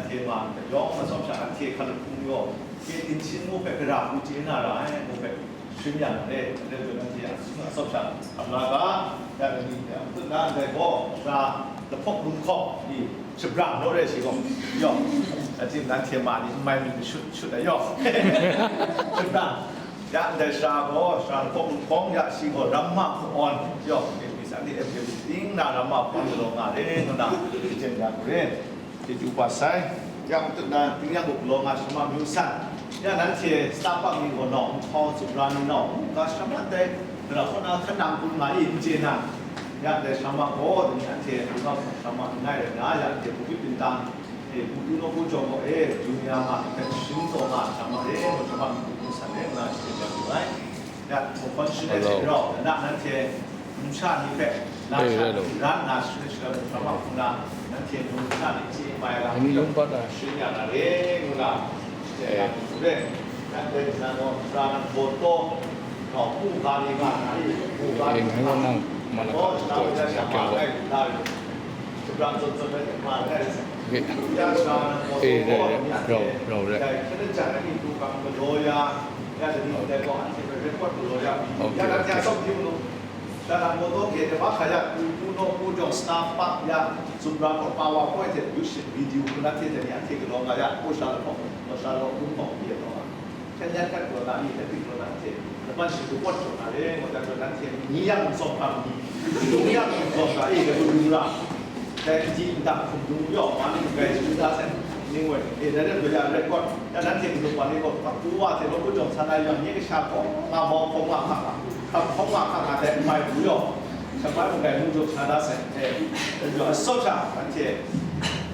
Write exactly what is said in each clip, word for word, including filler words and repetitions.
Tema yawng atsawm sha anhte hkalup hpung yaw, ke dinsin ngu hpe gara hku chye na ra ai, ngu hpe shun ya na re, anhte zawn anhte a atsawm sha hkam la ga, ya na ni, ya, matu na ndai gaw, sha lahpawk lung hkawng ni shabrang naw re shi gaw, yaw, achyin nanhte ma ni n mai mi shut, shut ai yaw, shabrang. Ya ndai sara gaw, sara lahpawk lung hkawng ya shi gaw ramma hku awn, yaw, F B C ni F B C ting na ramma hku awn galaw nga re, ngu na, jen ya hku re. Chyeju kaba sai, ya matu na, tingnyang gaw galaw nga shamma myu san, ya nanhte Starbucks ni gaw nawng nhtawng, tsubra ni nawng, ga shamma dai, gara kaw na hkan nang kun nga i, n chye na, ya ndai shamma gaw, dai ni anhte, shamma n ngai rai na, ya anhte Bukit Bintang, e, Bukit Bintang gaw, e, Jumia ma, hpe shing taw nga shamma re, gaw shamma myu san re, nga shi jen ya ku ai. Ya, hkawhkun shin ai hte rau, na nanhte numsha ni hpe, na sha ni ran nna shani shaga hkrum hkra hpung na, nanhte numsha ni chye mai ai lam, Ani yawng pat ai. Shun ya na re, ngu na, chye ya hkrum re. Nanhte na gaw, sara nan baw taw, gaw, mu ga ni nga na i, mu ga ni nga, nang ma na gaw, ka na gaw, ya sha ma ai, na re. Shapran zawn zawn ai, ma ai, ya sara nan baw taw, gaw, ya, rau, rau re. Ya, hkyen hkyen ai ni du gam galaw ya, ya, dai ni dai gaw, anhte hpe record galaw ya, ya, ya, ya, sawm hpyi mu. Sara nan baw taw hkye hte mahkra ya, hku, hku naw, hku jawng, sna, pak ya, zumra gaw, power point hte, lu shit, video, hku na hte, dai ni anhte galaw nga ya, hku sha lahkawng, hku sha lahkawng, hku hkawng, hku ya taw, hkyen yan kat galaw na, ni hpe tik galaw na hte, laban shi gupawt jaw na re, ngu dat gaw, nanhte ni yang n tsawm hkam ni, dung yang n tsawm hkam, e, dai gaw, dung ra, dai hpyi ntak hkum dung yawng, ma ni grai tsun da sai, ning we, e, dai rai gaw ya, record, ya, nanhte galaw wa ni gaw, hpaku wa hte, lawku jawng san ai yang, nye kasha gaw, nga mau hkawm nga hkak nga, hkam hkawm nga hkak nga, dai n mai du yawng, Shabrai munggai mung jaw sha da sai, e, atsawm sha, anhte,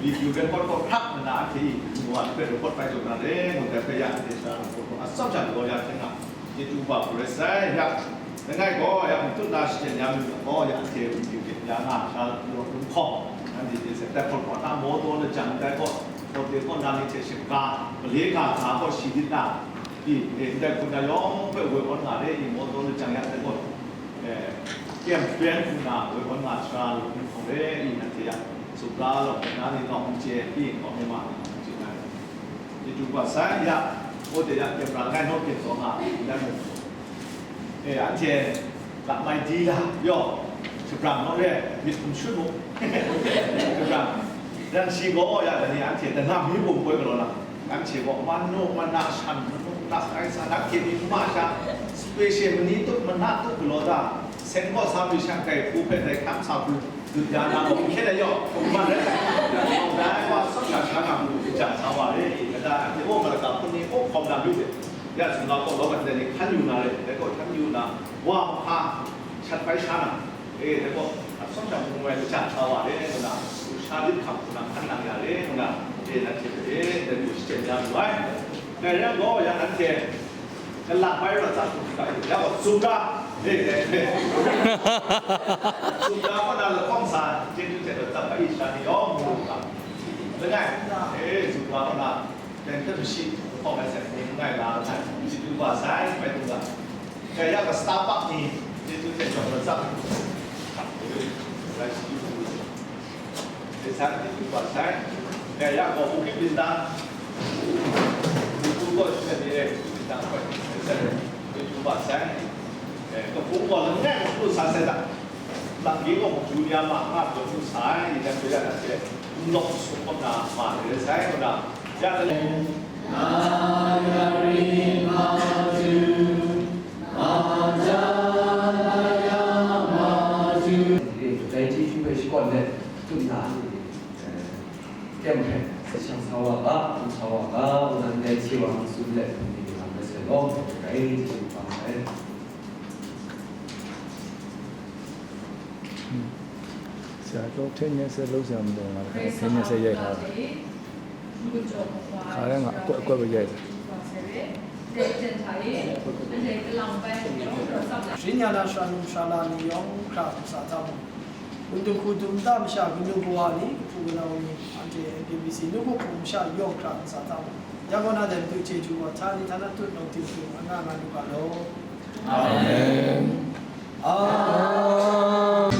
video record gaw hkrak nna, anhte i, nu wa hpe record bai jaw na re, ngu dai hpe ya, anhte sara nan baw taw, atsawm sha galaw ya hkyen nga, chyeju kaba hkru rai sai, ya, langai gaw, ya, matu na shachyen ya mi gaw, ya, anhte video hkyen ya nga, sha lawt lung hkawng, anhte hte se, dai hpawt gaw na maw taw lajang ndai gaw, hpawt de kaw na ni hte shaga, male ga ga gaw shi dit na, i, e, ndai hku na yawng hpe woi awn nga re, i, maw taw lajang ya ndai gaw, E, kyem byen hku na woi awn nga sara lu hkawng re i, nanhte a, sumla law, na ni nawng n chye, pyi nkau mi ma ni nawng n chye na, chyeju kaba sai ya, o de ya, kyem ra ngai naw pyen taw nga, ndai mung, e, anhte lam mai di la, yaw, shabrang naw re, myit hkum shun mu, shabrang, ran shi gaw ya, dai ni anhte dana mi bum poi galaw na, anhte gaw, man nu, man na, shan, man nu, na, ai sa, na, hkye ni, ma sha, special, mani tup, mana tup galaw ta, Seng gaw sa pyi shang kai hku hpe dai hkam sa hku dut ya na gaw, hkyen ai yaw, hkungman rai ai. Dai wa tsawm sha sha na hku hpyi ja sa wa re, gada, anhte gaw malaka hpun ni hkaw hkawm na lu de, ya, sumla gaw lawman dai ni hkan yu na re, dai gaw hkan yu na, wa hpa shat bai sha na, e, dai gaw, a tsawm sha hpung ai ja sa wa re, ngu na, sha lit hkam hku na hkan nang ya re, ngu na, e, nanhte hpe, e, dai hku shachyen ya lu ai. Dai rai yang gaw, ya, anhte, Kalak bai rawt tsap hkrup ga, ya gaw, Zubra, e, e, e. Zubra kaw na lahkawng sa, chyeju hte rawt tsap ai sha ni yawng mu ga. Langai, e, Zubra kaw na, dan hte mashi lahkawng ai sa ni langai la ai, chyeju wa sai, bai du ga. Dai ya gaw, Starbucks ni, chyeju hte jawng rawt tsap. Rai shi yu. Dai san, chyeju wa sai. Dai ya gaw, Bukit Bintang. Bukit gaw shi ni, Bukit Bintang gaw, dai san, chyeju wa sai. Eh, kabu gaw langai gaw lu sa sai da. Lang ge gaw maju ni a ma nga gaw lu sa ai, ni dan gaw ya na se. N lawk sung gaw na ma ni sai gaw na. Ya na le. Dai chyeju hpe shakawn let, tut nna, eh, kyem hpe, shang sa wa ga, hpung sa wa ga, wunang dai hte wa, tsun let, hpung ni lam rai sai law, dai chyeju hpang ai. ဆရာတို့ ထည့်ညှက်ဆက်လုပ်စရာမလိုဘူးလား။ ထည့်ညှက်ဆက်ရိုက်ထားတာ။ ခါတိုင်းကအကွက်-အကွက်ပဲရိုက်တယ်။ ရင်းညာနာရှရာနုရှရာနာနီယောင်ခရာပစာသမှု Untung hku dum nta masha kanu kawa ni, kahpu kanau ni, anhte N K B C nu hku hpung masha yawng hkra n sa hta mu. Ya kaw na dai matu chyeju gaw, htani htana tut nawng ting hpung anga nga lu ga law. Amen. Amen.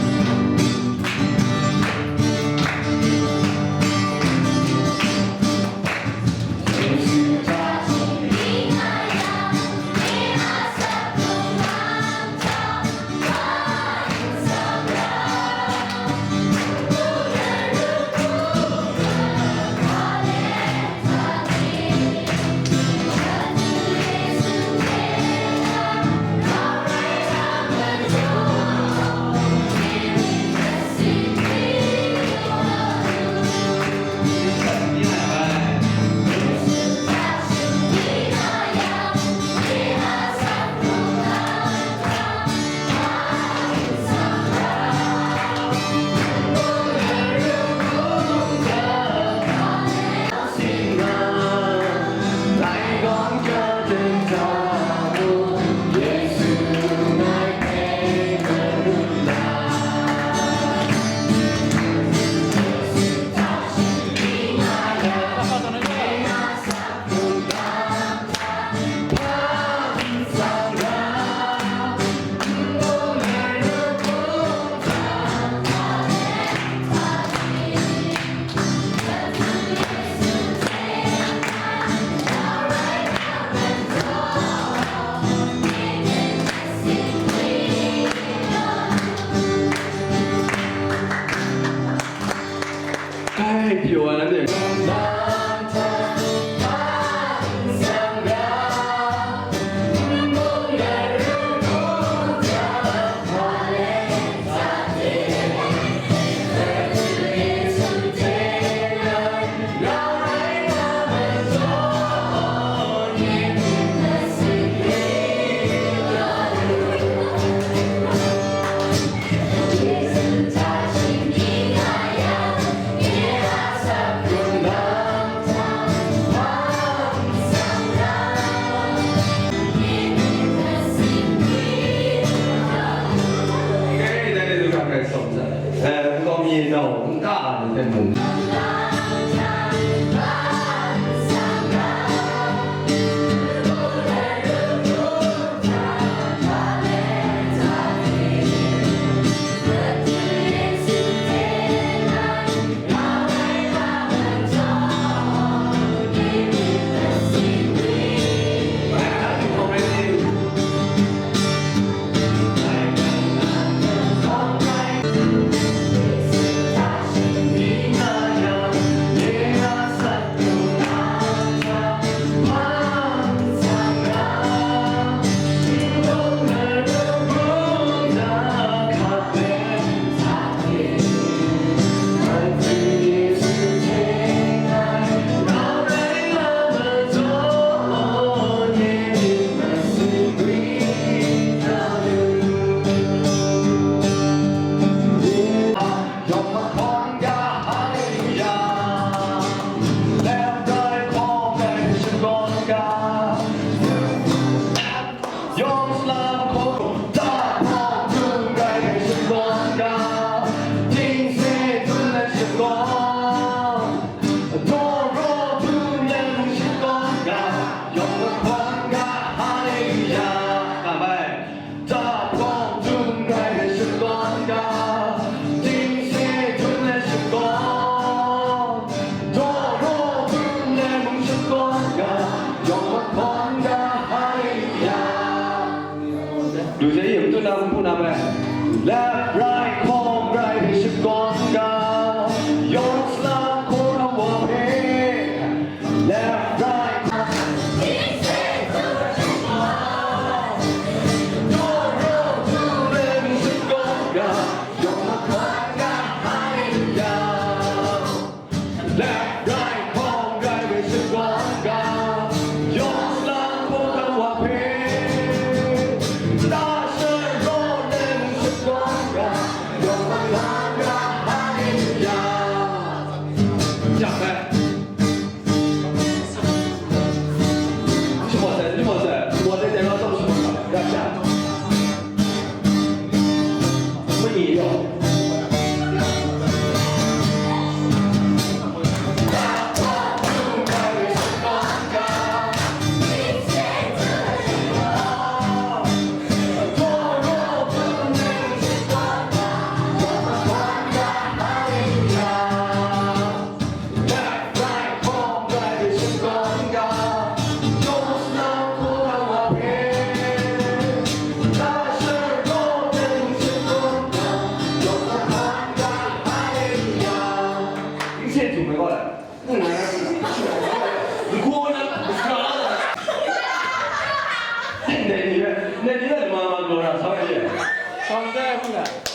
兄弟，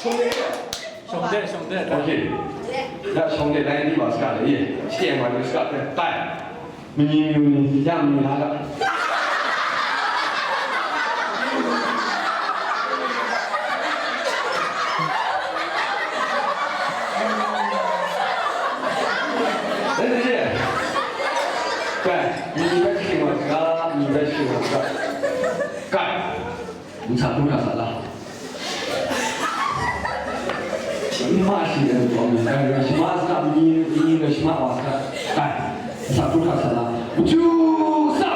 兄弟，兄弟，兄弟。OK，那兄弟来，你把这个也写完就这个，对。 Mani myu ni, ya mani la ga. Rai, rai, rai. Kai, ni bai shi wa ga, ni bai shi wa ga. Kai. Nsa hkrum hkra sa la. Shima shi ai wa mi, ai, shima sa mi, mi, shima wa sa. Ai, nsa hkrum hkra sa la. Ju sa!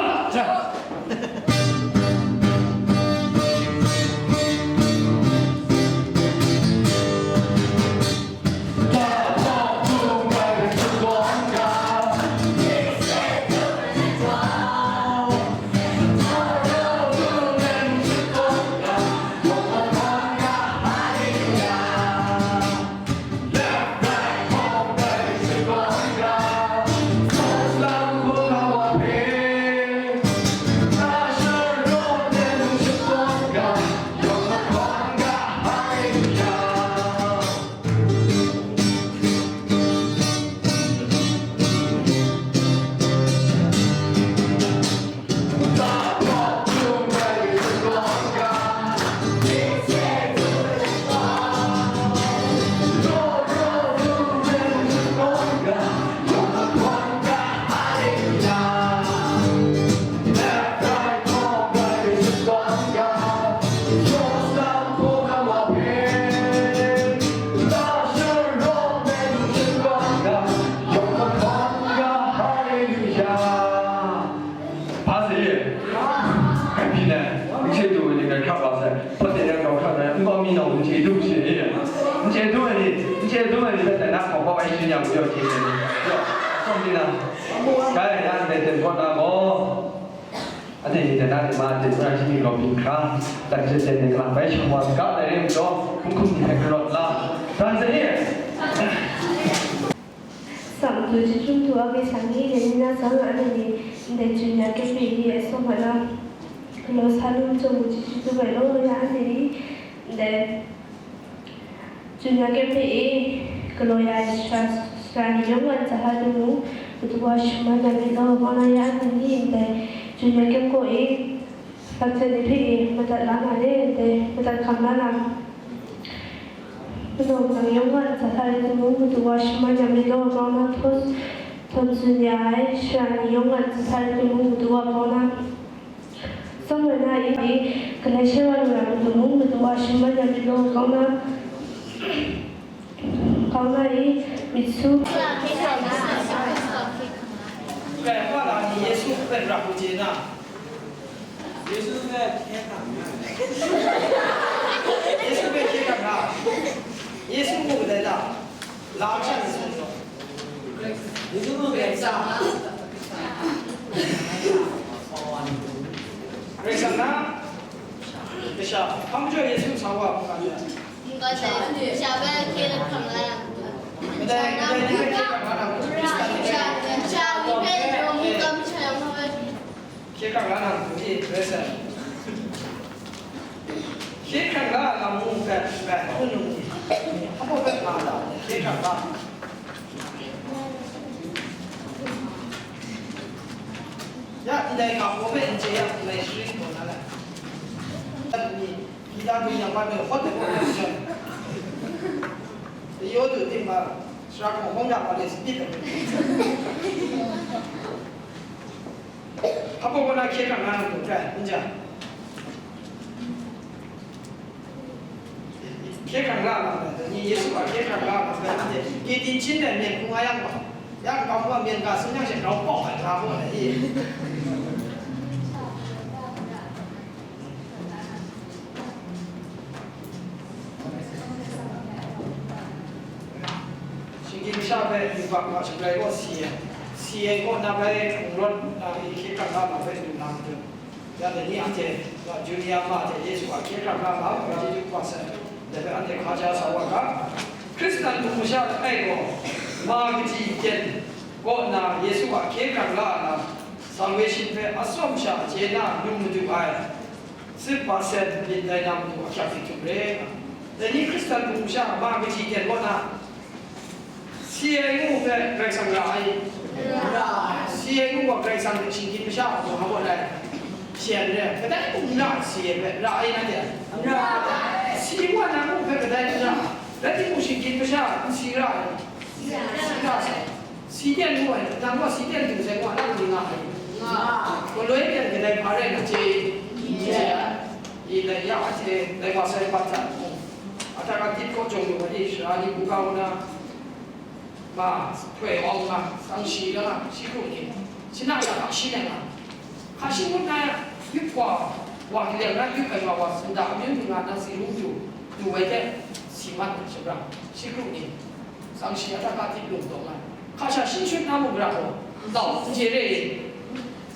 Hpa sa i? Grai pyi na, n chye du ai ni grai hkra wa sai. Hpawt de yang grau hkra na, n gaw mi nau n chye du shi i? N chye du ai ni, n chye du ai ni hpe dai na hkawm hkawm ai shi yang majaw chye ai ni. Yaw, tsawm di na. Grai na ndai ten kaw na gaw, anhte ni dai na ni ma, dai na shi ni gaw byin hkra, dan jat ten ni kalang bai shawa ga ai rai majaw, hkum hkum ni hpe karawt la. Dan sa i? Sa matu chyeju matu a kaisa ni, dai ni na sa nga anhte ni, ndai Jun ya kyape ni e sawm ai lam, galaw sa lu chyawm u chyeju du ai law, ya anhte ni, ndai Jun ya kyape e galaw ya ai sara, sara ni yawng a ntsa hta mung, matu wa shaman ya myit law, kau na ya anhte ni, ndai Jun ya kyape e, Hpang hte ni hpe e madat la na le, dai madat hkam la na, manaw nang yawng a ntsa hta rai timung, matu wa shaman ya myit law, kau na, htaw, htawn tsun ya ai sara ni yawng a ntsa hta rai timung, matu wa kau na, tsawm ai na i, i, galai shai wa lu na matu mung, matu wa shaman ya myit law, kau na, kau na i, myit su. Kai hpa la ni Yesu hpe rap u chye na. Yesu hpe hkye hkrang na. Yesu hpe hkye hkrang na. Yesu mu kadai ta? Lam sha ni sat taw. Yesu mu Karai Kasang. Karai Kasang na? Kasha. Hpa majaw Yesu sa wa mu ga ta? Mu ga ta. Sha hpe hkye hkrang la na. Kadai, kadai ni hpe hkye hkrang la na? Hkye hkrang la na matu ni, Karai Kasang. Hkye hkrang la na mung hpe, bai hkun num ni, hpa hpe nga la, hkye hkrang la. Ya, ndai ga hpaw hpe n chye yang, ndai sharin taw na lai. Ni, Pita du yang hpa hpe, hkawt de hkawt de, yaw du ting ma, sara hkawng hkawng ya hpa de, spit ai. Hpa gaw na hkye hkrang nga na matu hkrai, n ja. Hkye hkrang nga nga ai, dai ni Yesu a hkye hkrang nga nga ai, anhte kyi din chin ai myen hku nga yang gaw, ya nkau wa myen ga sin yang she grau pawng ai hkra gaw na i. Shinggyim masha hpe yubak hpa shabrai gaw si ai, si ai kaw na bai hkrung rawt na, i hkye hkrang nga ma hpe lu na matu. Ya dai ni anhte, Junia ma hte Yesu a hkye hkrang nga ma, chyeju kaba sai, dai hpe anhte hkaja sa wa ga. Hkristan mung masha langai gaw, ma kaji kyen kaw na Yesu a hkye hkrang nga ai lam, salvation hpe atsawm sha chye na num madu ai. Sit pa sen myit dai na matu ahkyak hte htum re nga. Dai ni Hkristan hpung masha ma kaji ten kaw na, si ai ngu hpe Karai Kasang ra ai. Si ai ngu gaw Karai Kasang hte shinggyim masha hpung hpa kaw ai. Shi ai n re, kadai mung n ra ai, si ai hpe ra ai, nanhte? Ra ai. Si wa na ngu hpe kadai n ra, rai timung, shinggyim masha n si ra ai. Si ra sai. Si ten ngu ai, nang gaw si ten du sai ngu a, nang di nga ai. Nga. Galoi ten kadai hpa rai na chye? Chye. I lai ya a hte, lai wa sai, bat hta mung, Atakatip kaw jawng lu ai, sara ni hku kau nna, ma, htoi awng nga, sang shi la nga, shi hkru ni, shi na ya hka shi nai nga, hka shi ngut na ya, yup wa, wa kaleng na yup ai wa, wa, sunda amyu ni nga, nang si hkru du, du ai hte, si mat na shabra, shi hkru ni, sang shi Atakatip lung taw nga, hka sha shi shut na mung, gara gaw, ntau, n je re.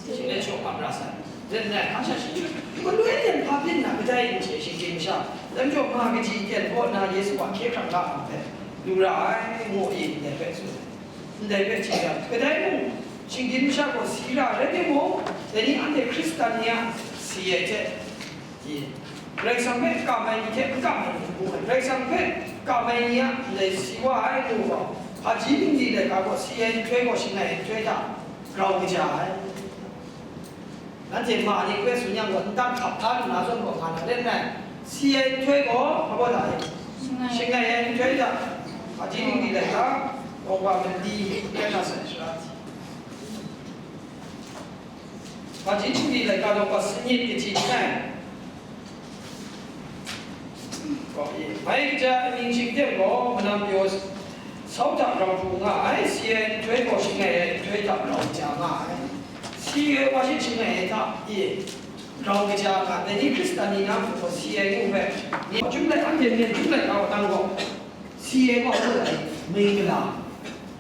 Shi le shaw hpa ra sai. Ren ai, hkang sha shi, galoi ten hpa byin na kadai n chye, shinggyim masha. Dai majaw, ma kaji ten kaw na Yesu a hkye hkrang ga ai hpe, lu ra ai, ngu i, ndai hpe tsun ai. Ndai hpe chye ai. Kadai mung, shinggyim masha gaw si ra ai rai timung, dai ni anhte Hkristan ni a si ai hte, i, Karai Kasang hpe kam ai ni hte n kam ai ni hku ai. Karai Kasang hpe kam ai ni a ndai si wa ai, ngu gaw, hpaji ningli laika gaw si ai nhtoi gaw, shangai ai nhtoi hta grau kaja ai. Nanhte ma ni hpe tsun yang gaw, ntan hkap hta lu na zawn gaw nga na len ai. Si ai nhtoi gaw, hpa gaw da ai? Shangai ai nhtoi hta, hpaji ningli laika, gaw wa mali rai na sai sara hti. Hpaji ningli laika, gaw wa sanit kaji n ai. Mai kaja ai amying shingtem gaw, manam pyaw sau hta grau hkru nga ai, si ai nhtoi gaw, shangai ai nhtoi hta grau kaja nga ai. Si ai wa shi shangai ai hta e grau kaja nga, dai ni Hkristan ni na hku gaw si ai ngu hpe, ni chyum let anhte myen chyum let kau nang gaw, si ai gaw, ming gala.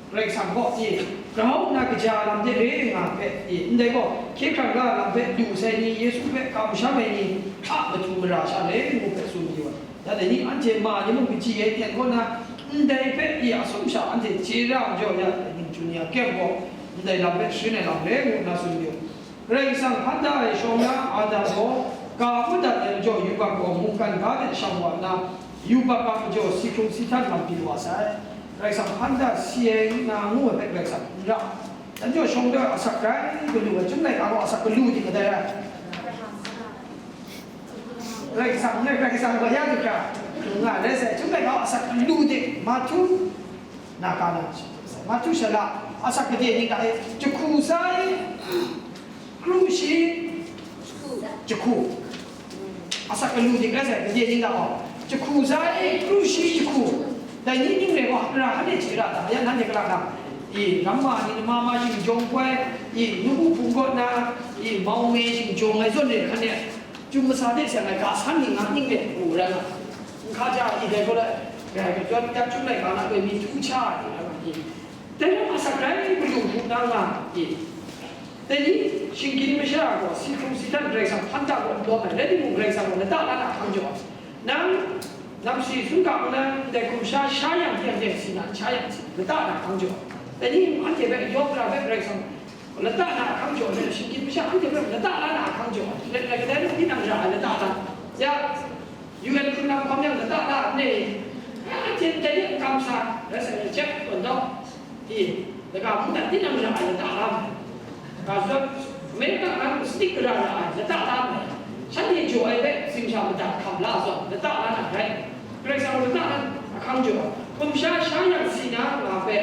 Karai Kasang gaw, e, grau nna kaja lam de re nga hpe, e, ndai gaw, hkye hkrang ga lam hpe du sai ni, Yesu hpe kamsham ai ni a matu mara sha le ngu hpe tsun yu ai. Ya dai ni anhte ma ni mung kaji ai ten kaw na, ndai hpe, e, atsawm sha anhte chye ra majaw, ya dai ni Junia Kem gaw, ndai lam hpe sharin ai lam re ngu nna tsun yu ai. Karai Kasang hpan da ai shawng na Adam gaw, ga madat ai majaw, yubak gaw mungkan ga hte shang wa nna, yubak a majaw si hkrung si htan lam byin wa sai. Karai Kasang hpan da si ai na ngu ai hpe Karai Kasang n ra. Anhte shawng de asak rai galu ai, chyum laika gaw asak galu ting kadai rai? Karai Kasang n rai, Karai Kasang gaw ya lu hkra, nga rai sai, chyum laika gaw asak galu ting, Mahtu, na ka na, Mahtu shala, asak gade ning hta e, jahku sai, kru shi, jahku. Asak galu dik rai sai, gade ning hta gaw, jahku sai, kru shi, jahku. Dai ni ning rai gaw, hkra hkan e chye ra ta, ya nanhte kara na, i, ramma ni, mama shingjawng poi, i, nubu hpung kaw na, i, maume shingjawng ai zawn re hkan e, Chyum masa de seng ai ga san ni nga ning de pru rai nga, nhka ja ai dai gaw la, rai ga jawt yak chyum laika na loi mi htu cha ai rai nga, dai lam asak rai galu hku na nga, dai ni shinggyim masha gaw si hkrung si htan Karai Kasang hpan da gaw n dawm ai, rai timung, Karai Kasang gaw lata la na hkang jaw ai. Nang namsi sun ga nna ndai hkum sha, sha yang hte yang hte si na, n sha yang si, lata na hkang jaw ai. Dai ni anhte hpe yawng gara hpe Karai Kasang lata na ahkang jaw ai, shinggyim masha anhte hpe lata la na ahkang jaw ai, langai kadai mung tinang ra ai lata la, ya, U N hkrun lam hkawm yang lata la ai, anhte ndai de n kamsa, rai sa, check tawn dau, i, laga mungdan tinang ra ai lata la ai, ga zawn, America na stick gara ra ai lata la ai, shanhte jaw ai hpe tsimsha madat hkam la zawn lata la na rai, Karai Kasang lata na ahkang jaw ai, hkum sha sha yang si na nga hpe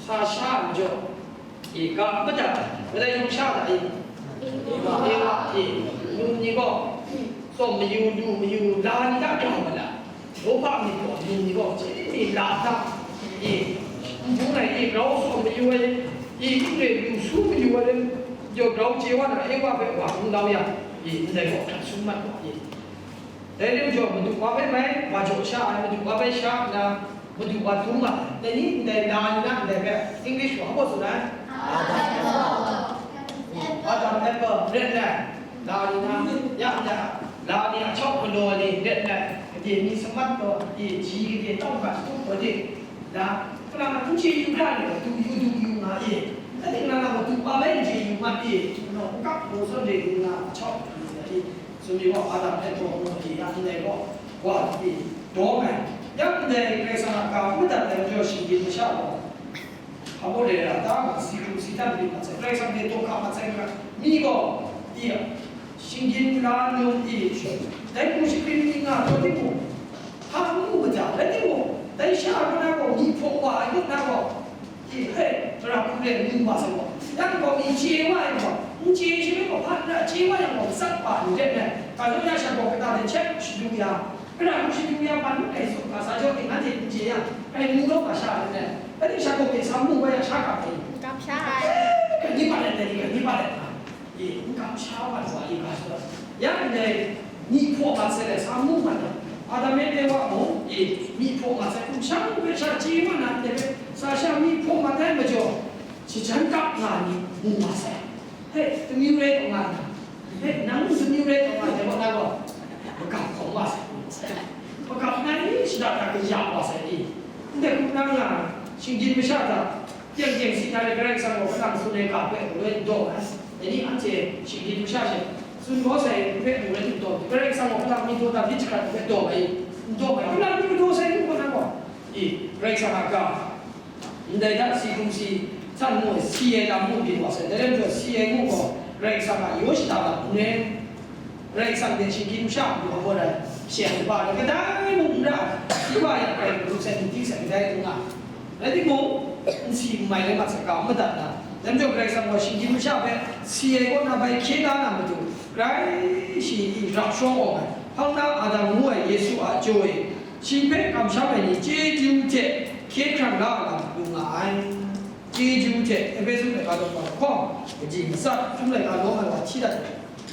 sa sha ai majaw, I ga madat, kadai yawng sha da i? Ewa i, num ni gaw, tsawm mayu, lu mayu, la ni hta grau ma la, Lawhpa myit gaw, num ni gaw, chyeju mi la hta, i, nbung ai i, grau tsawm mayu ai, i, ning re lu su mayu ai, yawng grau chye wa na, Ewa hpe wa n lau yang, i, ndai gaw hkrat sum mat wa i. Dai lam jaw, madu wa hpe mai, wa jaw sha ai, madu wa hpe sha nna, madu wa dum ai. Dai ni ndai la ni na ndai hpe, English wa hpa tsun ai? Adam apple, red line. La ni na, ya nda, la ni a chawk galaw ni, red line. Gade mi samat taw, e ji gade tawng hkat tup taw de, la, hpana n chye yu hkra ni, du yu du yu nga e. Dai ting na na madu wa hpe n chye yu mat e. Nau n kap, nau zawn de ni nga a chawk ni nga e. Sumri gaw Adam hpe taw mu hte ya ndai gaw, wa hte, Daw ai, yang ndai Karai Kasang a ga madat ai majaw shinggyim masha gaw, hpa baw re ra ta, si hkrum si htan byin mat sai, Karai Kasang hte daw hka mat sai hkra, mi gaw, i, shinggyim la num i, dai hku shinggyim ni nga taw timung, hpa n mu maja, rai timung, dai sha kaw na gaw, myi hpaw wa ai kaw na gaw, i, he, tara hku re, mu wa sai gaw, yang gaw mi chye wa ai gaw, n chye shi gaw, hpa n ra chye wa yang gaw, sak pa lu let ai, ga jaw ya sha gaw kata de hkyet shadu ya, Kara hku shinggyim ya hpan ai tsun hkra sa jaw e, anhte n chye yang, kai mu law ga sha ai n rai. Anhte sha gaw hpe sa mu wa yang sha ga ai. N kamsham ai. Kai ni pa let, kai ni pa let nga. E, n kamsham ai wa, e, ga sha. Ya ndai, myi hpaw mat sai let, sa mu mat ai. Adam e Ewa mung, e, myi hpaw mat sai, hkum sha hpe sha chye wa na, ndai hpe, sa sha myi hpaw mat ai majaw, shajan kap nga ni mu wa sai. He, tamyu rai taw nga na. He, nang tamyu rai taw nga, dai wa na gaw, magap hkawm wa sai. Magap na ni shada hta kaya wa sai ni. Ndai hku nang nga, shinggyim masha hta, teng teng si na rai, Karai Kasang gaw kanang tsun ai ga hpe galoi n daw ai. Dai ni anhte shinggyim masha she, tsun gaw sai hpe galoi n daw, Karai Kasang gaw kanang mi daw da, myit jahkrat hpe daw ai, n daw ai. Kanang mi daw sai n gaw na gaw, i, Karai Kasang a ga, Ndai hta si hkrum si htan mu ai, si ai lam mu byin wa sai, dai rai nhtawm si ai ngu gaw, Karai Kasang a yaw shada lam n rai, Karai Kasang hte shinggyim masha matu a gaw rai, she ai hpa rai, kadai mung n ra, si wa yang hkrai hkrup sai, n ting sai, kadai n nga. Rai timung, n si n mai rai mat saga, n madat na, dai majaw Karai Kasang gaw shinggyim masha hpe si ai kaw na bai hkye da na matu, grai shi ni rap sharawng awng ai, hpang na Adam ngu ai Yesu a jaw e, Shi hpe kamsham ai ni chyeju hte hkye hkrang la ai lam lu nga ai. Chyeju hte Ehpesu laika daw hkawm, kaji matsat, Chyum laika lawm ai wa hti dat,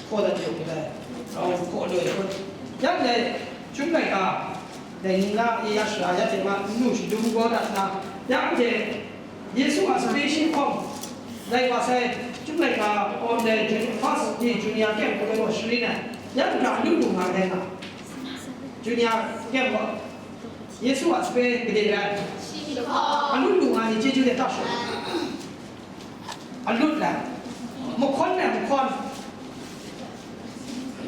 hkaw dat yawng rai, rau hkaw loi hkut. Yang dai Chyum laika, dai ni na e ya shara ya hte ma n lu shadum gaw dat na, yang hte Yesu a sape shi hkawm, dai wa sai, Chyum laika, hkawm dai, first ni junior camp hkawm ai gaw shari na, yang hkra lu lu nga ai na. Junior camp gaw, Yesu a sape gade rai. Alut lu nga ni chyeju de ta shut. Alut la. Mahkawn na mahkawn.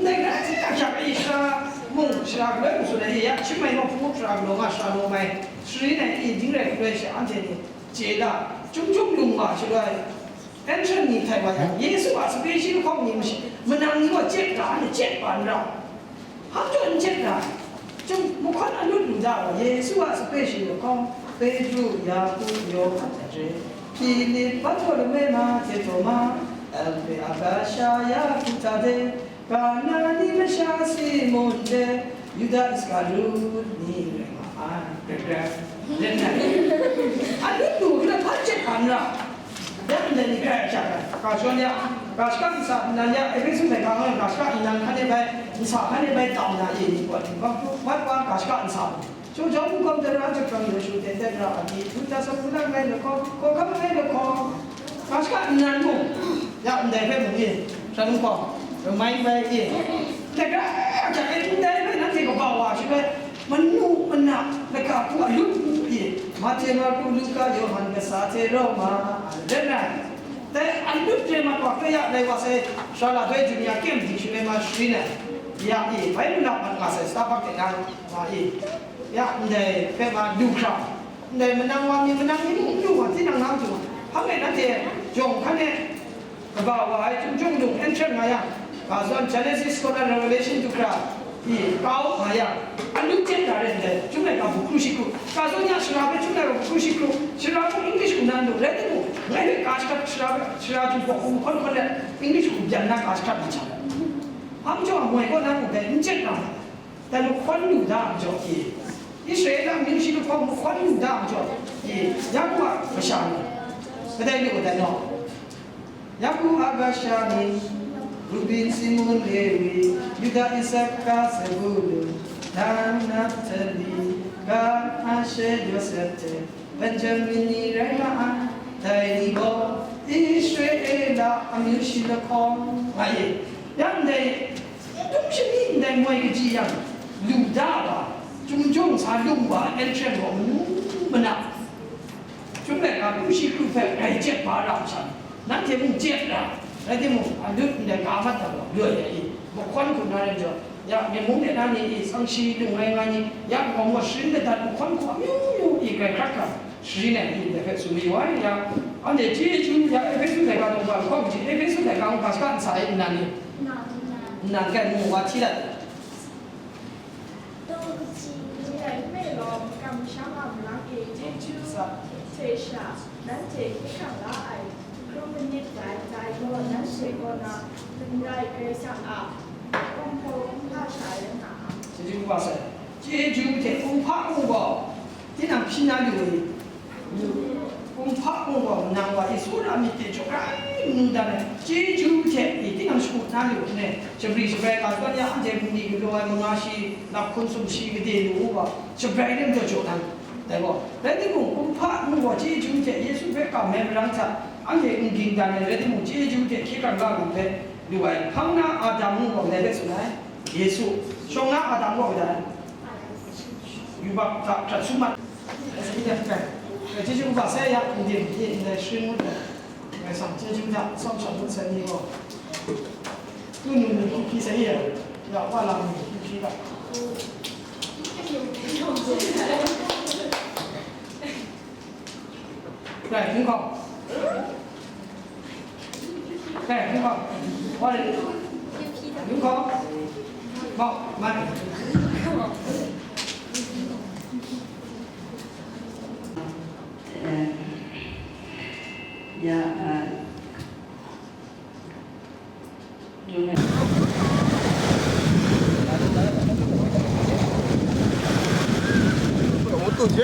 Ndai grai hte ahkyak e sara mung, sara galoi mung tsun ai, ya, Chyum mai mawhpung sara galaw nga, sara law mai, shari na e ding rai galoi she anhte ni chye la, Chyum Chyum lung wa shaloi, entrance ni htai wa yang, Yesu a sape shi lahkawng ni mashi-, manang ni gaw chye ra, anhte chye pa n ra. Hpa jaw n chye ra, Chyum mahkawn alut lu da wa, Yesu a sape shi lahkawng, Petru, Yaku, Yawhan, Andre, Hpilip, Barhtolome, Mahte, Htawma, Alhpe a kasha Yaku, Tade, Kana ni masha Simun de, Yuda Iskariot ni rai nga ai, grep grep, len ai. Alut lu hkra hpa chye hkam ra. Ya ndai ni hkrai hkyak ai, ga shawn ya, ga shaka ntsa nnan ya, Ehpesu laika nga ga shaka nnan hkan e bai, ntsa hkan e bai tam na ye ni gaw, wat wa ga shaka ntsa, Chyeju hkum tara jahprang, Yawshu ten tara agyi, Yuda sampula ngai lahkawng, hkawhkam ngai lahkawng, ga shaka nnan mung, ya ndai hpe mung ye, shan hkawng, ramai bai ye, ndai hpe, ndai hpe nanhte kaba wa shi bai, manu mana, laka hku alut hku pyi, Mahte, Marku, Luka, Yawhan, kasa hte Roma, a len rai. Dai alut re mat wa hpe ya dai wa sai, sara la doi jun ya kyem di shaloi ma shari na, ya e, bai lu na mat nga sai, Starbucks de na, ma e, ya ndai hpe ma du hkra, ndai manang wa mi, manang ni mung lu wa, tinang na matu, hpang e nanhte jawng hkan e, kaba wa ai Chyum Chyum lung entrance nga yang, ga zawn Genesis kaw na Revelation du hkra, i, kau nga yang, alut chye da ren dai, Chyum laika hku hkru shi hkru, ga zawn ya sara hpe Chyum laika hku hkru shi hkru, sara hku English hku nan lu, rai timung, ngai hpe ga shaka sara, sara Chyum hku hkun hkun let, English hku byan na ga shaka na cha. Hpa majaw moi kaw na mung dai n chye na, dai mahkawn lu da majaw e, Israela amyu shi lahkawng mahkawn lu da majaw e, Yaku a kasha ni, kadai lu dai naw? Yaku a kasha ni, Rubin, Simun, Lewi, Yuda, Isakar, Zebulun, Dan, Naftali, Gad, Asher, Yosep hte Benjamin ni rai nga ai, dai ni gaw Israela amyu shi lahkawng nga ye. Ya ndai, n dum shani ndai moi kaji yang, lu da wa, Chyum Chyum sa lung wa, entrance gaw manu mana. Chyum laika hkru shi hkru hpe grai chye ba ra ai sha, nanhte mung chye ra, rai timung, alut ndai ga mat da gaw, loi ai i, mahkawn hku na rai jaw, Ya, myen mung de na ni i, tsang shi lung ngai ngai ni, ya, gaw sharin ladat, nhkawn hku amyu myu i, grai hkrat hkra sharin ai ni dai hpe tsun mayu ai. Ya, anhte chyeju, ya, Ehpesu laika daw ga, hkawng hte Ehpesu laika daw ga, shaka ntsa e nnan ni, nnan kai mu wa hti dat. Dai hpe law, kamsham a malang e chyeju hte sha, nanhte hkye hkrang la ai hkrum manit dai, dai gaw nanhte kaw na, ndai Karai Kasang a kumhpa kumhpa sha rai nga ai. Chyeju kumhpa sai. Chyeju hte kumhpa mung gaw, tinang hpyi na lu ai. Kumhpa mung gaw, nang wa Yesu ra myit de jaw rai nu dan ai, chyeju hte i tinang shakut na lu ai, shabri shabrai ga shadawn ya, anhte bungli galaw ai manga shi, lap hkun sumshi gade lu u ga, shabrai rim jaw jaw dan. Dai gaw, rai timung, kumhpa mung gaw chyeju hte Yesu hpe kam ai marang hta, anhte n ging dan ai, rai timung, chyeju hte hkye hkrang ga lu hpe lu ai, hpang na Adam mung gaw ndai hpe tsun ai, Yesu, shawng na Adam gaw ndai, yubak hta hkrat sum mat. Chyeju hpa sai ya, n dim, ndai sharin ngut ai. Ngai sang chyeju hta, tsawm sha ngut sai ni gaw. Tu nu ni hpyi hpyi sai ya, ya, wa lam ni hpyi hpyi ga. Rai, hpung hkau. Rai, hpung hkau. Wa le. Hpung hkau. Mau, man. Eh, ya, eh, 我们走去。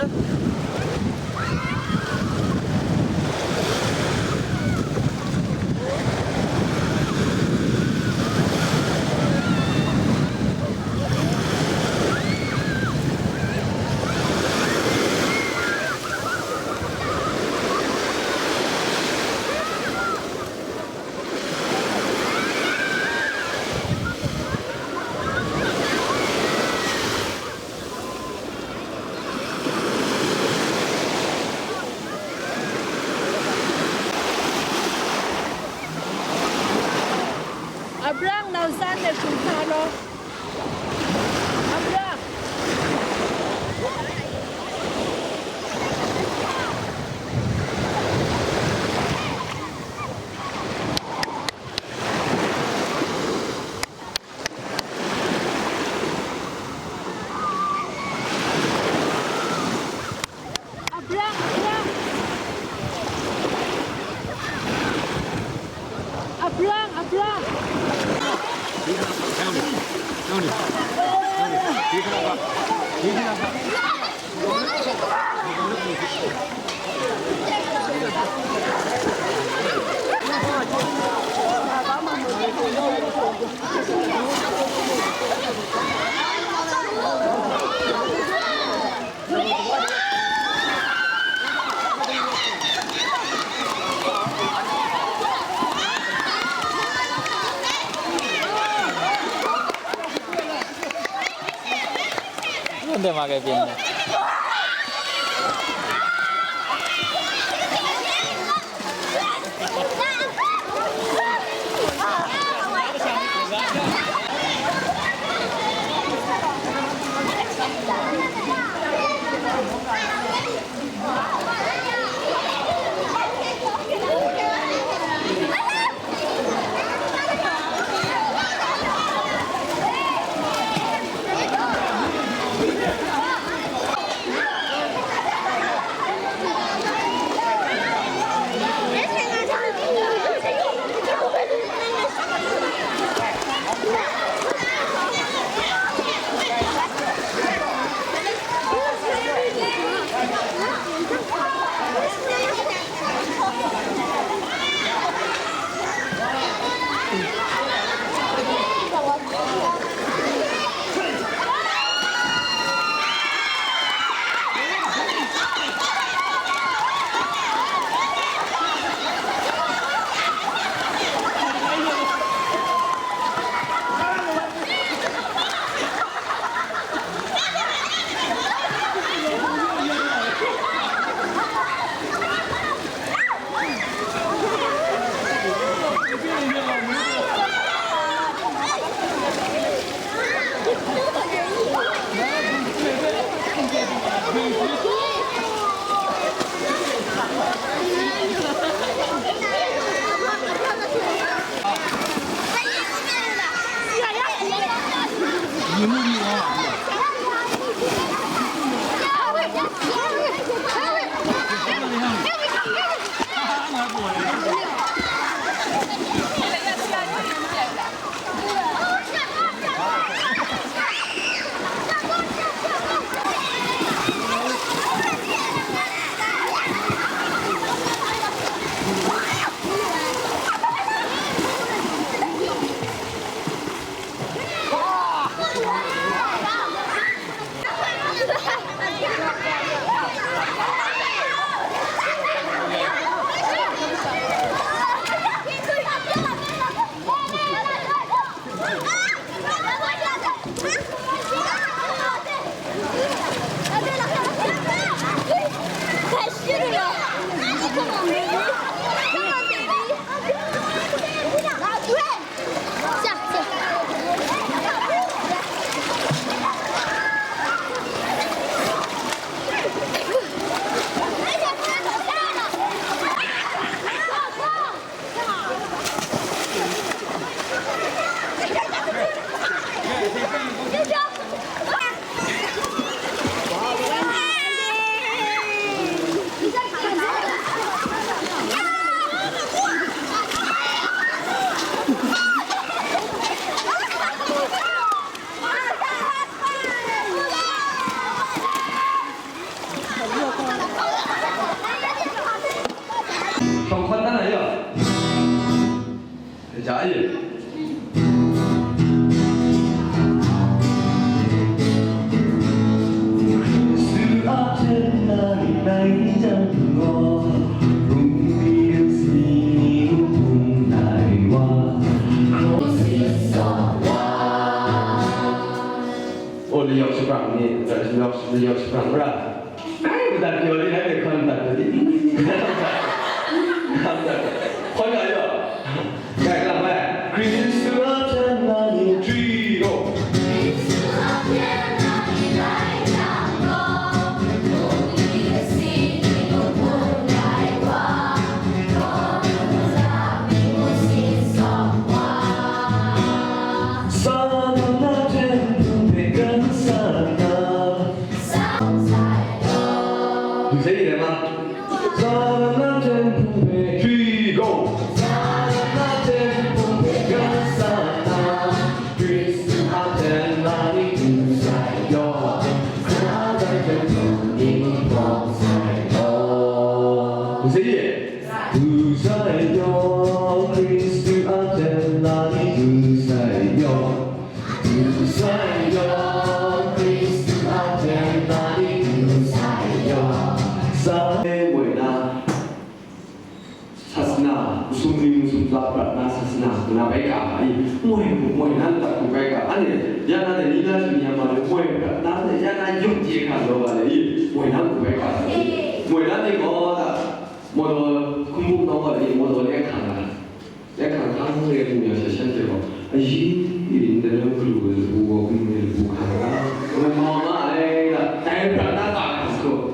Abraham nau san de hkru hkra law. Abraham. Abraham, Abraham. Abraham, Abraham. Hindi makaibigan na. Shawng hkawn na na ya? Ja ye. Hkristu a hten na ni nai jang gaw, bungli kasi ni hpung nai wa, hkrawng si sa wa. Oh, layawk shabrang ni, layawk, layawk shabrang ra. Ai, madat pyaw ni, ai, hkawm madat pyaw ni. Hkawm madat pyaw. Hkawm ga yaw. Gai lam ai. Hkristu a hten na ni, three, go. Satan a hten hpung hpe kan sa na. Dum sai re ma? Satan a hten hpung hpe, three, go. Satan a hten hpung hpe kan sa na, Hkristu a hten na ni dum sai yaw, Satan hten hpung ni hpawng sai yaw. Dum sai ye? Du sai yaw, Hkristu a hten na ni du sai yaw. Du sai yaw, Hkristu a hten na ni du sai yaw. Sa e moi na, sasana, masum ning masum la prat na sasana, na bai ka ma i, moi, moi na la ku bai ka, ane, ya na de ni na shi ni ya ma de, moi prat na de, ya na yawng je ka lo ga le i, moi na ku bai ka ma i, moi na de gaw da, မော်တော် ခုံးဘူးနှောင်းပါလေ မော်တော် လက်ခံလာ လက်ခံထားမှုရဲ့ပုံစံ ဆက်ဆက်တယ်ပေါ့။ အရေးကြီးတယ် လက်မလို့ပဲ ဟို ဟို ခံတာ။ ဘယ်မှာမှလည်း တိုင်ပြတ်တာပါဆို။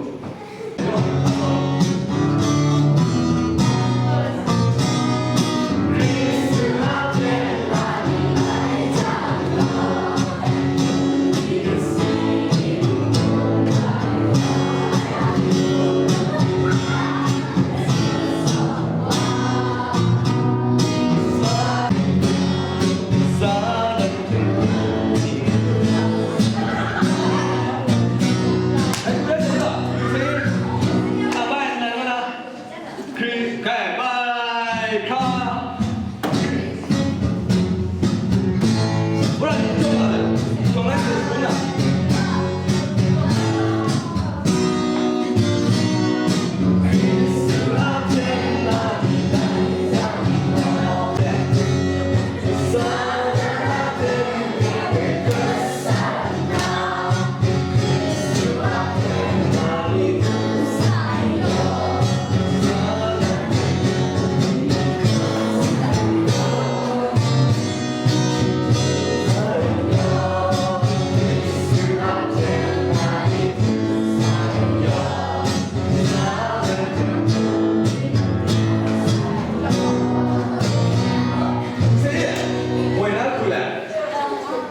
Say it. Wait, not cool.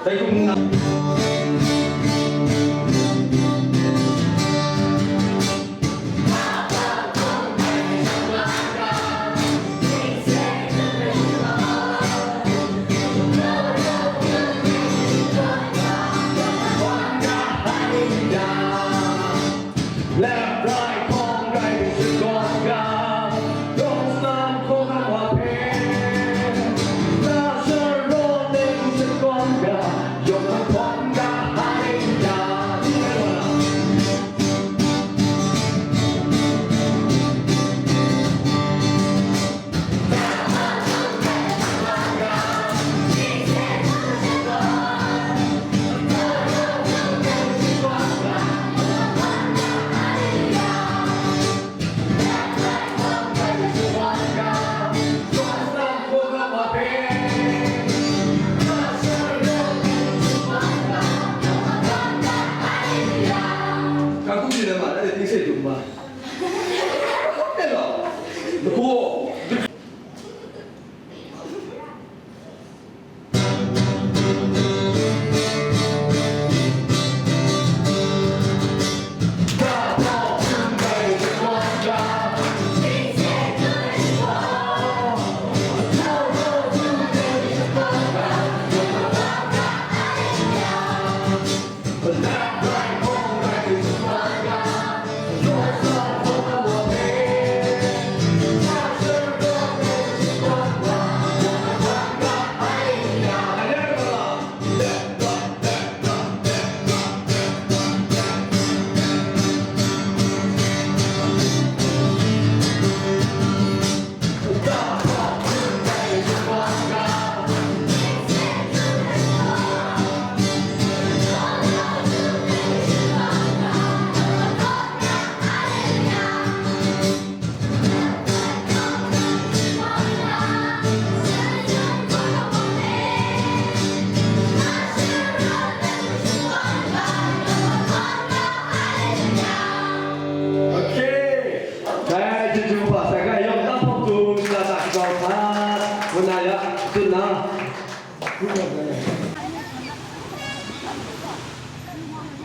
Thank you.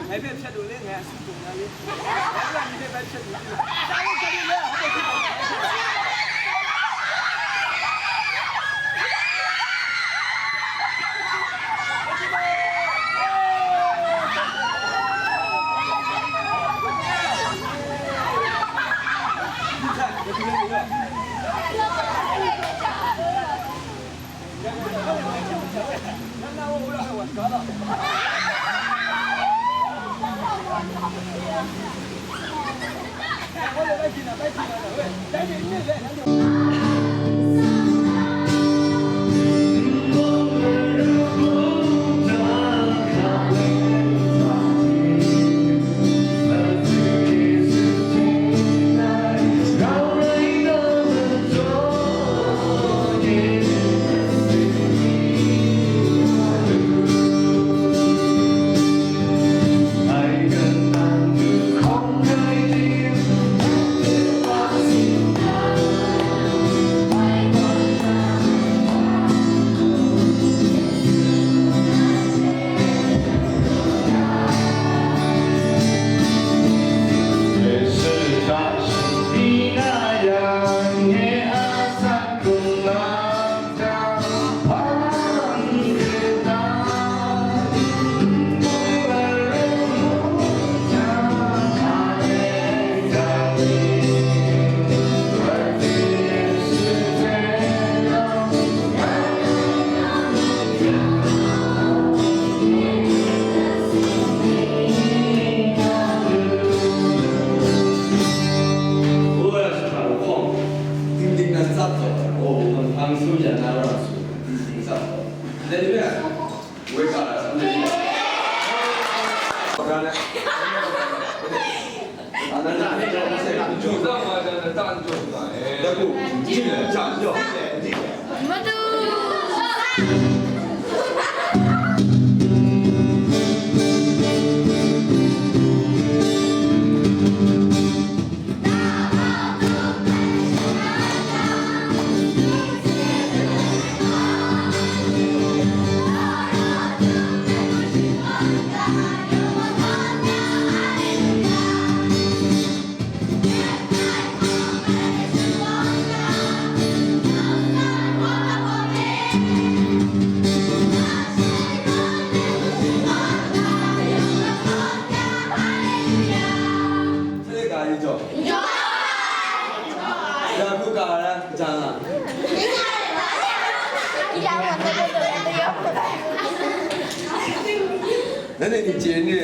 Ngai hpe hpyat lu le, ngai a sut dung na le. Ngai hpe ni hpe bai hpyat lu le. Sa le sa le le, hpe hpe hpe. Nanhte ni chye n re?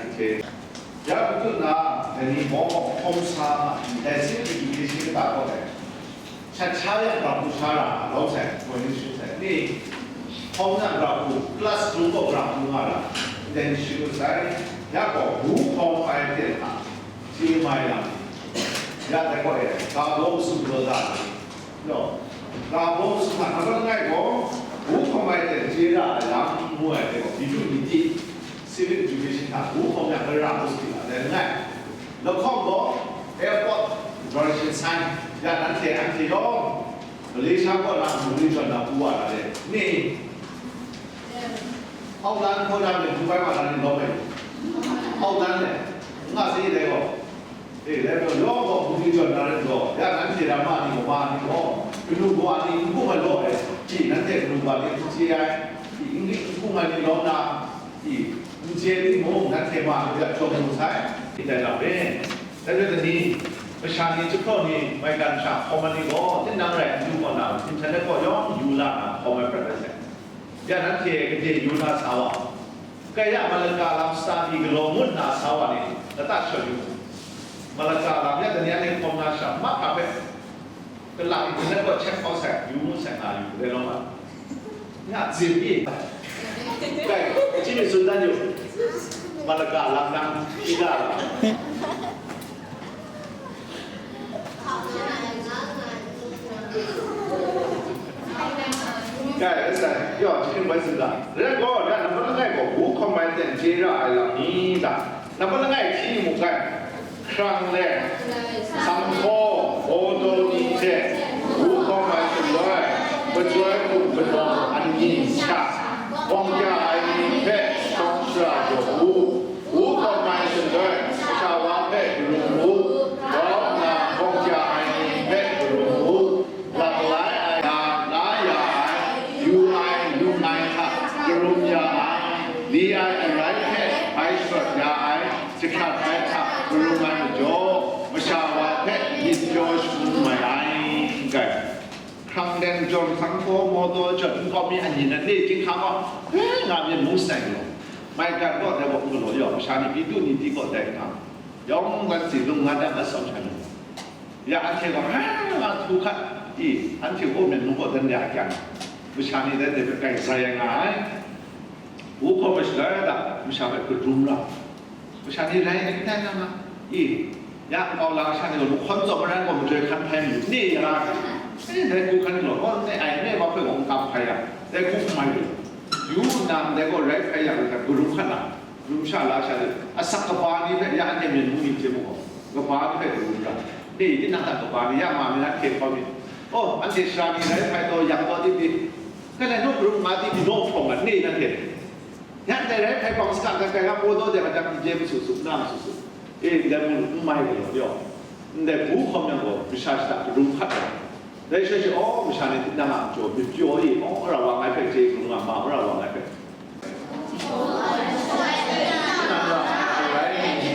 anhte. Ya matu na, dai ni gaw hkawm sa ma, dai sin education kata gaw dai. Shat sha yang grau hku sha ra, lawm sai, point ni sut sai. Ni, hkawm na grau hku, classroom gaw grau hku nga ra, dai ni sut sai. Ya gaw, wu hkawm ai hte hta, chye mai lam. Ya dai gaw e, ga baw masum gaw da. No. Ga baw masum hta hkap langai gaw, wu hkawm ai hte chye ra ai lam ngu ai hte gaw, myu myu di. Civil Education hta, wu hkawm yang, gara hku si la, dai langai. Lahkawng gaw, Airport Operation Sign, ya nanhte, anhte yawng, Malaysia kaw na mung ni jawn na pru wa na le, ni? Hau dan hkau dan le, hku bai wa na ni lawm ai. Hau dan le, nga si dai gaw. E, dai gaw, yawng gaw hpung ni jawn na rai gaw, ya nanhte ramma ni, kama ni gaw, kanu kawa ni n bung ai law e, shi nanhte kanu kawa ni n chye ai, shi n bung ai ni lawm na, shi n chye timung, nanhte ma ni hpe jaw mu sai, dai lam e. Dai rai ni, masha ni, jahpraw ni, maigan sha hkawm ai ni gaw, tinang rai n du kaw na, internet kaw yawng yu la na, hkawm ai prat rai sai. Ya nanhte gade yu na sa wa, Kaya Malaka lam sa ni galaw ngut na sa wa ni, lata shawt yu. Malaka lam ya dani ane hkawm na sha, mahkra hpe, kala internet kaw check kau sai, yu ngut sai nga yu, re law ma. Nga zim i. Kai, chyi mi tsun dan yu. Malaka lam nang, ida lam. Kai, rai sai, yaw, jahpring bai tsun ga. Rai gaw, ya nambat langai gaw, wu hkawm ai ten chye ra ai lam ni ta? Nambat langai hti mu kai. Hkrang let, sanghpaw, mawdaw ni hte, wu hkawm ai shaloi, majoi hkum kanawn anyin sha, gawng kya ai ni hpe shawng shara jaw u. Wu hkawm ai shaloi, masha wa hpe karum u, rawng nna gawng kya ai ni hpe karum u, laklai ai na la ya ai, yu ai, lung ai hta karum ya ai, li ai arai hpe bai shawt ya ai, jahkrat ai hta karum ai majaw, masha wa hpe myit pyaw shangun mai ai, n gai. Hkrang let, jawng, sanghpaw, mawdaw, jawt, nkau mi, anyin, ane, chyinghka gaw, e, nga myit ngu sai gaw, maigan gaw dai gaw n galaw yaw, masha ni, Pitu ni di gaw dai nga, yawng lan si lung nga dan atsam hkrai lu. Ya anhte gaw, ha, nga htu hkat i, anhte gaw myit ngu gaw dan ya kyang, masha ni dai hte hpe grai sai ai nga ai. Wu hkawm ai shaloi da, masha hpe kadum ra. Masha ni rai n tai na ma? I, ya nkau la sha ni gaw, lahkawn tsawm maran gaw majoi hkan hpai mi, ni ya la, e, dai hku hkan ni gaw, gaw, ne ai, ne wa hpe gaw n kam hpai ya, dai hku n mai lu. Yu nna ndai gaw rai hpai ya, garum hkan na, rum sha la sha ni, asak kaba ni hpe ya anhte myit ngu myit hte mu gaw, kaba ni hpe garum ra. Ni, tinang hta kaba ni ya ma mi na hte hkau myit. Oh, anhte sara ni rai hpai taw, yang taw di di, kai lai naw garum nga di di naw hprawng ai, ni nanhte. Ya ndai rai hpai bang saga, ndai kai ga paw daw de, adat n je masu su, na masu su. E, ndai mung n mai galaw yaw. Ndai bu hkawm yang gaw, masha shada kadum hkat ai. Dai shai she, aw, masha ni tinang a majaw myit pyaw e, aw, mara wa ngai hpe chye hkrung nga ma, mara wa ngai hpe. Tinang ra ai rai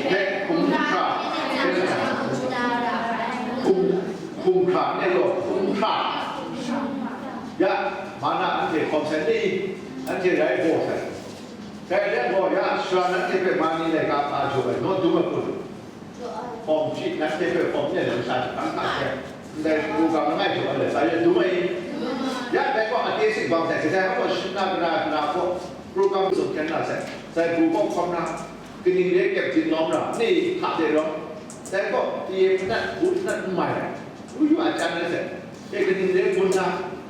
hpe hkum hkra, hkum, hkum hkra, e law, hkum hkra. Ya, ma na anhte hkawm sai ni, anhte rai baw sai. Dai rai gaw, ya, sara nanhte hpe ma ni laika hpa jaw ai, naw dum ai hku, hkawm hpyi, nanhte hpe hkawm nya ai lam sha shakang hta hte, ndai program langai jaw ai let, sa ya dum ai i? Ya, dai gaw, ate sik bang sai, kadai hpa gaw, shana kana kana hpaw, program zung hkyen na sai, sai bu kaw hkawm na, kaning re kyep jin lawm ra, ni hta de rawng, dai gaw, pye hpanat, bu hpanat n mai ai, yu yu a chyan ai sai, e kaning re gun na,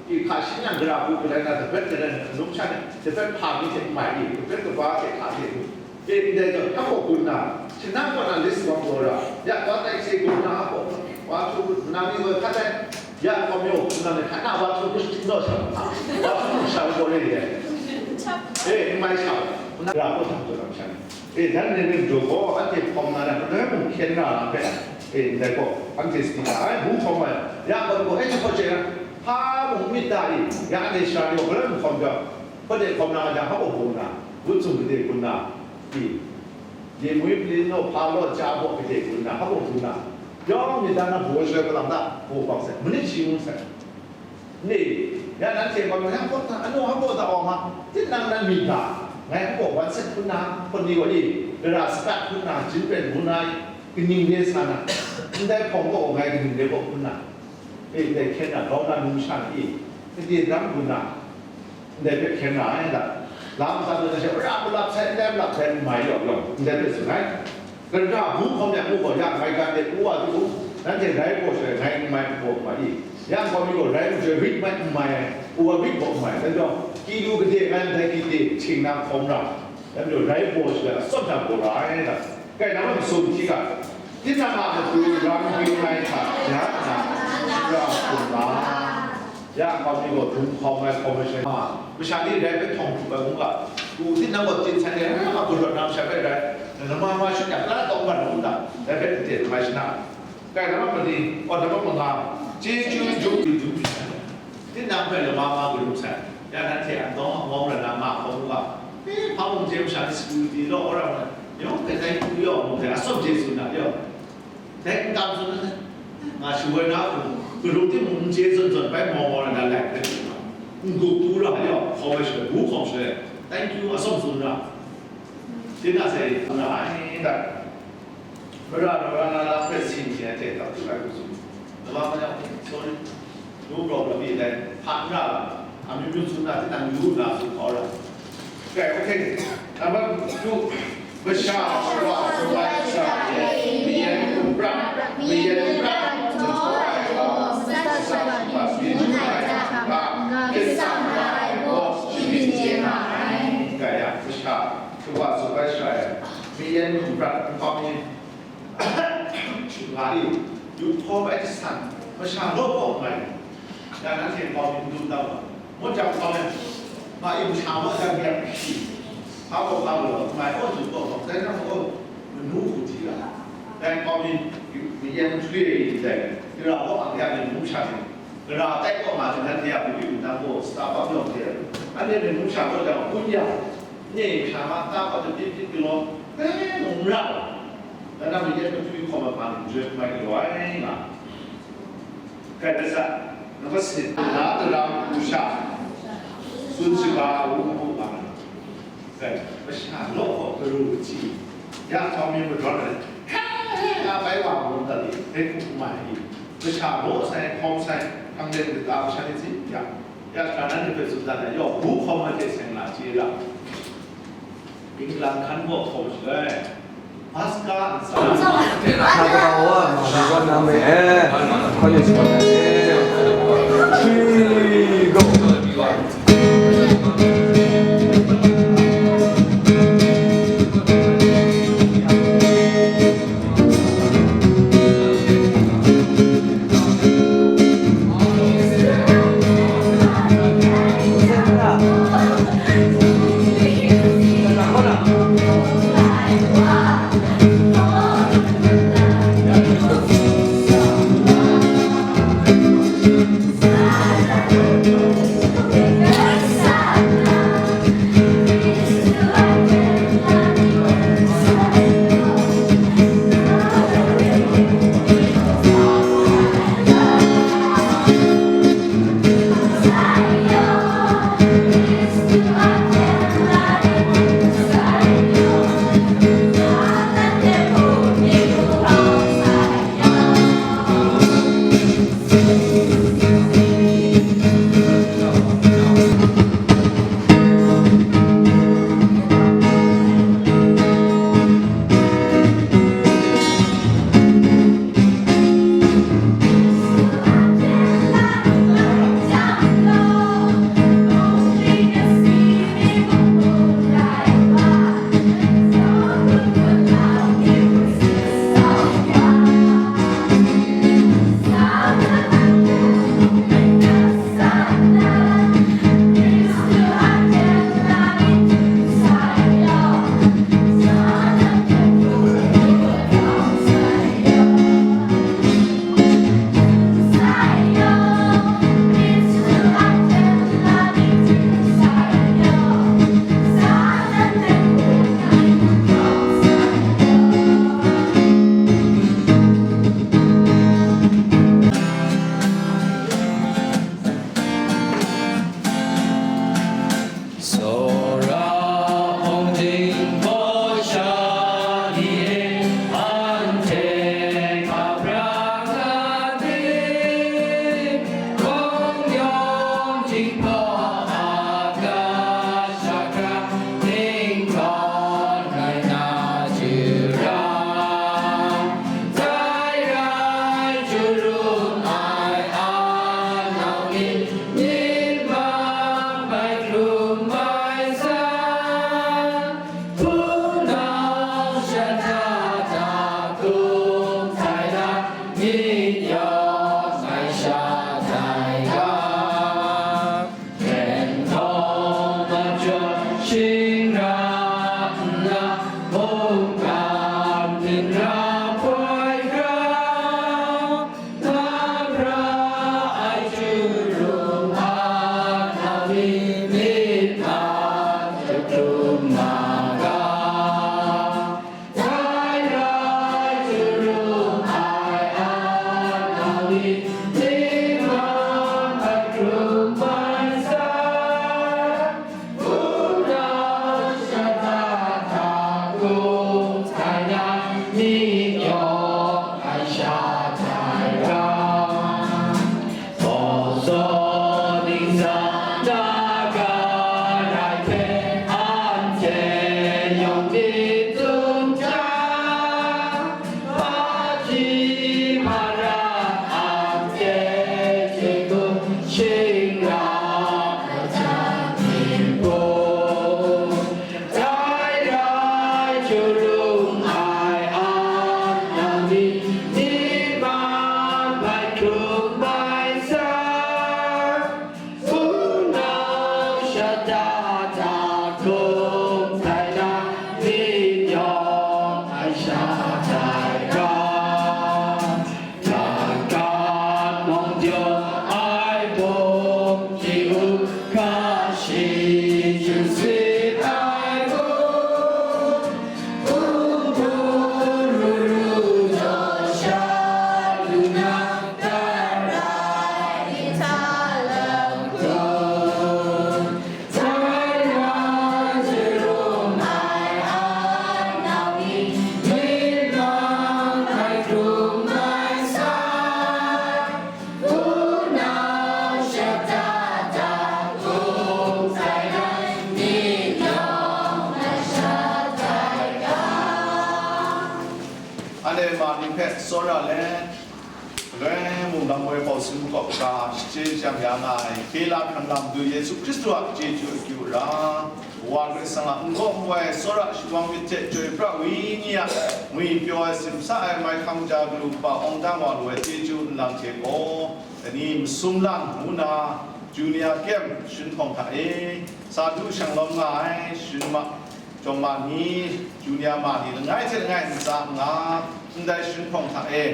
i hka shi nang gara hku galai na, dapet garai na, anum sha ni, dapet hpa mi hte n mai i, dapet kaba hte hka hte ni, e ndai zawn, hpa gaw gun na, shanang kaw na list wang galaw ra, ya, wa tai se gun na, hpa gaw, wa htu, nang ni gaw hkat ai, ya, hpa mi gaw, nang ni hkat na, wa htu, hku shachyip naw sha, wa htu, sha gaw re ye, e, n mai sha, gara hku htam jaw na masha ni. E, dan ni rim jaw gaw, anhte hpawm na rai, paloi mung hkyen na lam hpe, e, ndai gaw, anhte sadi na ai, bu hpawm ai, ya gaw, e, jahpawt chye na, hpa mung myit da i, ya anhte sara ni gaw, paloi mung hpawm jang, hpawt de hpawm na jang, hpa gaw bung na, gun sum gade gun na, i, ye mui palin naw hpa law ja baw gade gun na, hpa gaw gun na, yawng myit da na, baw shaloi galam da, baw bang sai, manit shi ngu sai. Ni, ya nanhte gaw, ngai hpa ta, anu hpa ta awng a, tinang nan myit ga, ngai hpa wan set hpun na, hpun ni gaw i, gara sakat hpun na, jin pen hpun na, kaning re sa na, ndai hpawng gaw ngai kaning re gaw hpun na, e, ndai hkyen na, grau na, num sha na i, kade dang hpun na, ndai hpe hkyen na ai da. Lam sa na she, ra malap sai, ndai malap sai, n mai yaw yaw, ndai hpe tsun ai. Gara bu hkawm yang u gaw, ya ngai ga de u wa du, nanhte rai gaw shaloi ngai n mai n gaw n mai i, yang gaw mi gaw rai n joi wit mai n mai ai, u wa wit gaw n mai, dai gaw, ki du gade ngai ndai ki de hting na hkawm ra, Dai majaw, rai baw shaloi, atsawm hta baw ra ai da. Kai na masum hti ga, tinang a matu rang ring ai hta, ya na, shara hkum la. Ya nkau mi gaw dum hkawm ai hkawm ai shaloi, masha ni dai hpe htawng hkrup ai ngu ga, u tinang gaw tsin san ai, a, galaw na masha hpe rai, na ma ma shut yang, la tawng ban u ta, dai hpe tete mai shana. Kai na mali, aw, na manga, chyeju jung, jung, Tinang hpe lama ma galum sai, ya nanhte a dawng a mawng rai na ma hkawm u ga, eh, hpa mung chye masha ni security law wora ma, yawng hpe dai hku yaw mung hte atsawm chye tsun na yaw. Dai n kam tsun na, nga shawoi na hku, galum timung n chye zawn zawn bai mawng mawng rai na lai hpe tsun na, n gup tu ra yaw, hkawm ai shaloi, bu hkawm shaloi, thank you, atsawm tsun ra. Tinang sai, tsun ra ai, dai. Mara, mara, na, na, hpe sin hte hte tap tu ai hku tsun. Lama ma yang, sorry. No problem, i dai, hpa n ra la. Amyu myu tsun na, tinang yu nna tsun hkau ra. Okay, okay. Number two. Masha, masha, masha, masha, mayen hkum prat, mayen hkum prat, kaya, masha, kawa tsun ai sha e, mayen hkum prat, nkau mi, Nga i, yu hkawm ai jasan, masha law kaw nngai. Ya nanhte nkau mi n dum dam ai. Ngut jang nkau mi, nga i masha law jang yak hpyi. Hpa kaw hpa law, ngai aw jung kaw, dai nang gaw, manu hku hti ra. Dai nkau mi, yu, mayen hkri ai dai, yu ra kaw ang yak ni mung sha ni. Gara tai kaw nga, nanhte a myu myu nang gaw, Starbucks yawng hte, anhte myit mung sha kaw jang, kun yang, nye sha ma ta kaw jang, byin byin galaw, eh, mung ra. Nang na mayen matwi hkawm ai hpa ni, joi hkrum ai galaw ai nga. Kai dat sa, nang hpa sin, na daram, lusha, tsun shaga, u, u, nga. Kai, masha law gaw garu kaji, ya hkawm mi majaw ai, hkang e nga bai wa marum dat i, hpe hkum hkum ai i, masha law sai, hkawm sai, hkang let kata masha ni hti, ya, ya, hkra nan ni hpe tsun dat ai, yaw, bu hkawm ai hte seng na chye ra, England hkan gaw hkawm shaloi, Paska ntsa. Shing ra nna, mungkan hpyin ra poi hkra, na pra ai chyu rum a na mi, myit hta jahkrum na ga. Dai rai chyu rum ai a na mi, myit hta jahkrum ai sa. Wunau shada hta hkrum htai na, myit yawng ai sha htai ra. Baw zaw ningzang na ga rai hte, anhte yawng myit dum hta. Hpaji hpara anhte hte hkrum, shing ra ai hta hpyin bung. Dai rai chyu rum ai a na mi, myit hta jahkrum ai sa. Wunau shada hta hkrum htai na, myit yawng ai sha htai ra. Htan hkan mung jaw ai bum chyu hka shi chyu sit ai bum. Hpung hpung ru ru jaw sha lu na, dai rai hta lam hkrum. Dai rai chyu rum ai a na mi, myit hta jahkrum ai sa. Wunau shada hta hkrum htai na, myit yawng ai sha htai ra. Anhte mani hpe tsawra let, galoi mungdan woi hpau sin makawp hkra shachye shajang ya nga ai, hkye la hkrang lam du Yesu Hkristu a chyeju akyu ra, Wa Karai Kasang a n-gaw n-wai tsawra shawang myit hte chyoi pra ai ni a ngwi pyaw ai, simsa ai, mai hkang ja galu kaba awng dang wa lu ai chyeju nlang hte gaw, dai ni masum lang ngu na, Junior Camp Shinhpawng hta e, sa du shang lawm nga ai, shin ma, jawng ma ni, Junior ma ni, langai hte langai ntsa nga, ndai Shinhpawng hta e,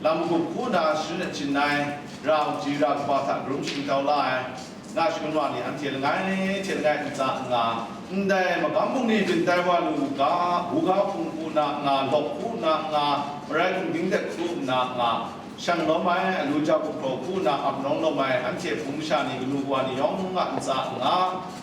lam magup hku na sharin achyin ai, ra ji ra kaba hta karum shingtau la ai, na shangun wa ni anhte langai hte langai ntsa nga, ndai magam bungli byin tai wa lu ga, buga hpung hku na nga, lawk hku na nga, marai hkungding hte hkru nna nga, shang lawm ai, alu ja gumhpraw hku na ap nawng lawm ai, anhte hpung masha ni, kanu kawa ni yawng a ntsa nga,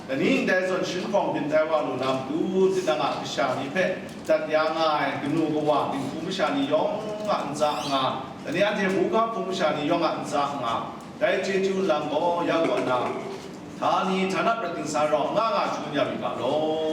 dai ni ndai zawn Shinhpawng byin tai wa lu na matu, tinang a kasha ni hpe dat ya nga ai, kanu kawa, dinghku masha ni yawng a ntsa nga, dai ni anhte buga hpung masha ni yawng a ntsa nga, dai chyeju nlang gaw ya kaw na, htani htana prat dingsa rau nga nga shangun ya mi ga law.